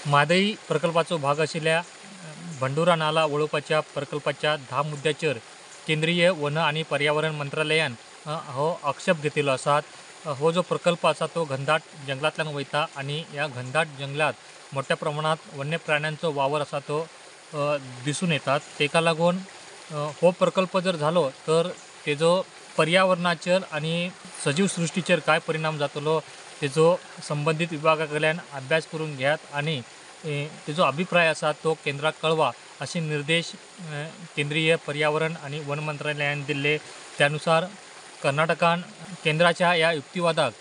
म्हादई प्रकल्पाचो भाग आशिल्ल्या भंडुरा नाला वळोवपाच्या प्रकल्पाच्या 10 मुद्द्याचेर केंद्रीय वन आनी पर्यावरण मंत्रालयान हो आक्षेप घेतिल्लो आसा। हो जो प्रकल्प आसा तो घनदाट जंगलांतल्यान वयता आनी ह्या घनदाट जंगलात मोठ्या प्रमाणात वन्य प्राण्यांचो वावर आसा तो दिसून येतात। तेका लागून हो प्रकल्प जर जालो तर तेजो पर्यावरणाचेर आनी सजीव सृश्टीचेर काय परिणाम जातलो तेजो संबंदीत विभागा कडल्यान अभ्यास करून घेयात आनी तेजो अभिप्राय आसा तो केंद्राक कळवा अशे निर्देश केंद्रीय पर्यावरण आनी वन मंत्रालयान दिल्ले। त्यानुसार कर्नाटकान केंद्राच्या ह्या युक्तिवादाक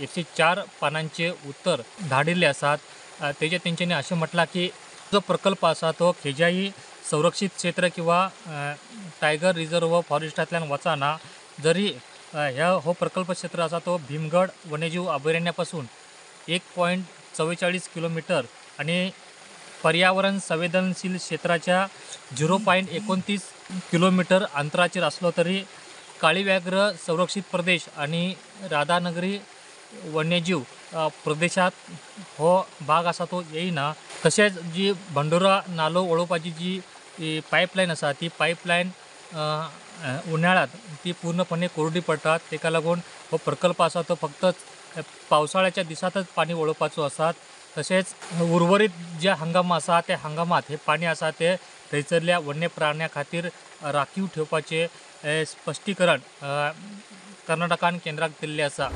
104 पानांचे उत्तर धाडिल्ले आसात। तेजे तेंच्यांनी अशें म्हटलां की जो प्रकल्प आसा तो खेजाई संरक्षित क्षेत्र किंवा टायगर रिजर्व फॉरेस्टांतल्यान वचना, जरी ह्या हो प्रकल्प क्षेत्र आसा तो भीमगड वन्यजीव अभयारण्यापासून 1.44 किलोमीटर आणि पर्यावरण संवेदनशील क्षेत्राच्या 0.29 किलोमीटर अंतराचेर आसलो तरी काळी व्याघ्र संरक्षित प्रदेश आणि राधानगरी वन्यजीव प्रदेशात हो भाग आसा तो येयना। तशेंच जी भंडुरा नालो वळोवपाची जी पायपलायन आसा ती पायपलायन उन्हाळ्यात ती पूर्णपणे कोरडी पडटात, तेका लागून हो प्रकल्प आसा तो फक्त पावसाळ्याच्या दिसांतच पाणी वळोवपाचो आसा। तशेंच उर्वरीत जे हंगाम आसा त्या हंगामात हे पाणी आसा ते थंयसरल्या वन्य प्राण्यां खातीर राखीव ठेवपाचें स्पश्टीकरण कर्नाटकान केंद्राक दिल्लें आसा।